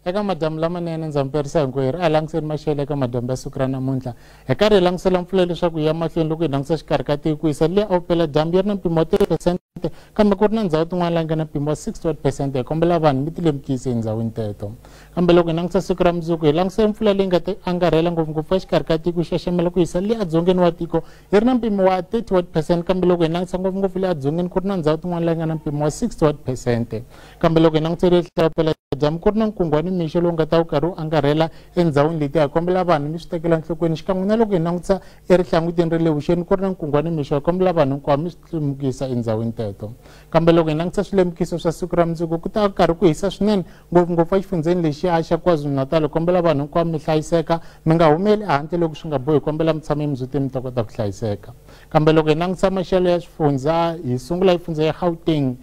Eka madyambu lamanene ndza mi perisa hinkwerhu a hi langutiseni maxelo eka madyambu ya siku ra namuntlha. Hi karhi hi langutisela mpfula leswaku yi ya mahlweni loko hi langutisa xikarhi ka tiko ku yisa le a vupeladyambu yi ri na mpimo wa 30%, kambe ku ri na ndhawu tin'wana laha nga na mpimo wa 61%. Hi kombela vanhu mi ti lemukisi endhawini teto. Kambe loko hi langutisa siku ra mundzuku, hi langutisa mpfula leyi nga ta angarhela ngopfungopfu exikarhi ka tiko, xaxamela ku yisa le edzongeni wa tiko yi ri na mpimo wa 31%, kambe loko hi langutisa ngopfungopfu le edzongeni ku ri na ndhawu tin'wana laha nga na mpimo wa 61%. Kambe loko hi langutisa le vupeladyambu ku ri na nkungu wa nimixo lowu nga ta wu karhi wu angarhela endhawini letiya. Hi kombela vanhu mi swi tekela enhlokweni. Xikan'we na loko hi langutisa erihlangutini ra le vuxeni ku ri na nkungu wa nimixo, hi kombela vanhu hinkwavo mi swi lemukisa endhawini teto. Kambe loko hi langutisa swilemukiso swa siku ra mundzuku, ku ta karhi ku hisa swinene ngopfungopfu exifundzheni lexiya xa KwaZulu-Natal. Hi kombela vanhu hinkwavo mi hlayiseka, mi nga humeli ehandle loko swi nga bohi. Hi kombela mi tshama emindzhutini mi ta kota ku hlayiseka. Kambe loko hi langutisa maxelo ya swifundza, hi sungula hi fundza ya Gauteng,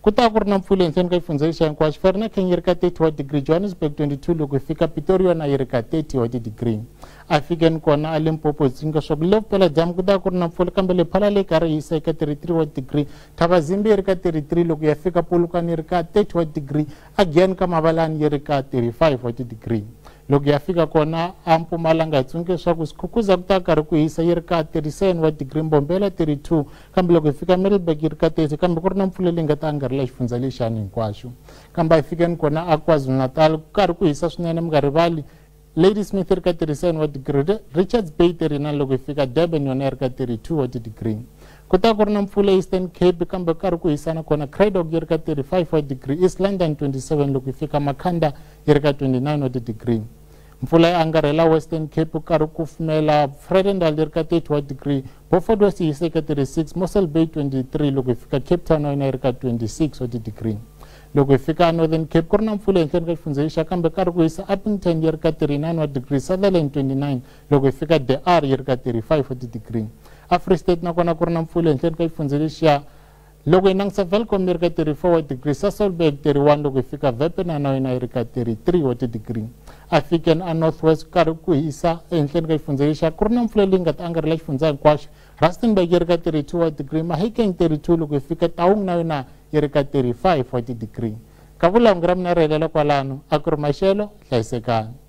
ku ta ku ri na mpfula ehenhleni ka xifundza lexiya hinkwaxo. Vereeniging yi ri ka 30 wa degree, Johannesburg 22, loko hi fika Pretoria yona yi ri ka 30 wa ti-degree. A fikeni kona a Limpopo, hi tsundzuka swa ku le vupeladyambu ku ta ku ri na mpfula, kambe Lephala leyi karhi yi hisa eka 33 wa degree, Thabazimbi yi ri ka 33, loko ya fika Polokwane yi ri ka 30 wa degree, again ka Mabalani yi ri ka 35 wa ti-degree. Loko ya fika kona a Mpumalanga, hi tsundzuka leswaku Skukuza ku ta karhi ku hisa, yi ri ka 37 wa degree, Mbombela 32, kambe loko hi fika Middelburg yi ri ka 30, kambe ku ri na mpfula leyi nga ta angarhela xifundza lexiyani hinkwaxo. Kambe a hi fikeni kona a KwaZulu-Natal, ku karhi ku hisa swinene, mi nga rivali Ladysmith yi ri ka 37 wa degree, Richards Bay 39, loko hi fika Durban yona yi ri ka 32 wa ti-degree. Ku ta ku ri na mpfula Eastern Cape, kambe ku karhi ku hisa na kona, Cradock yi ri ka 35 wa degree, East London 27, loko hi fika Makhanda yi ri ka 29 wa ti-degree. Mpfula yi angarhela Western Cape, ku karhi ku kufumela, Vredendal yi ri ka 30 wa degree, Beaufort West yi hisa eka 36, Mossel Bay 23, loko hi fika Cape Town yona yi ri ka 26 wa ti-degree. Loko hi fika Northern Cape ku ri na mpfula ehenhleni ka xifundza lexiya, kambe karhi ku hisa, Upington yi ri ka 39 wa degree, Sutherland 29, loko hi fika De Aar yi ri ka 35 wa ti-degree. A Free State nakona ku ri na mpfula ehenhleni ka xifundza lexiya. Loko hi langutisa Welkom yi ri ka 34 wa degree, Sasolburg 31, loko hi fika Wepener na yona yi ri ka 33 wa ti-degree. A fikeni a North West ku karhi ku hisa ehenhleni ka xifundza lexiya, ku ri na mpfula leyi nga ta angarhela xifundza hinkwaxo, Rustenburg yi ri ka 32 wa degree, Mahikeng 32, loko hi fika Taung na yona yi ri ka 35 wa ti-degree. Ka vulawungi ra mina ri helela kwalano, a ku ri maxelo, hlayisekani.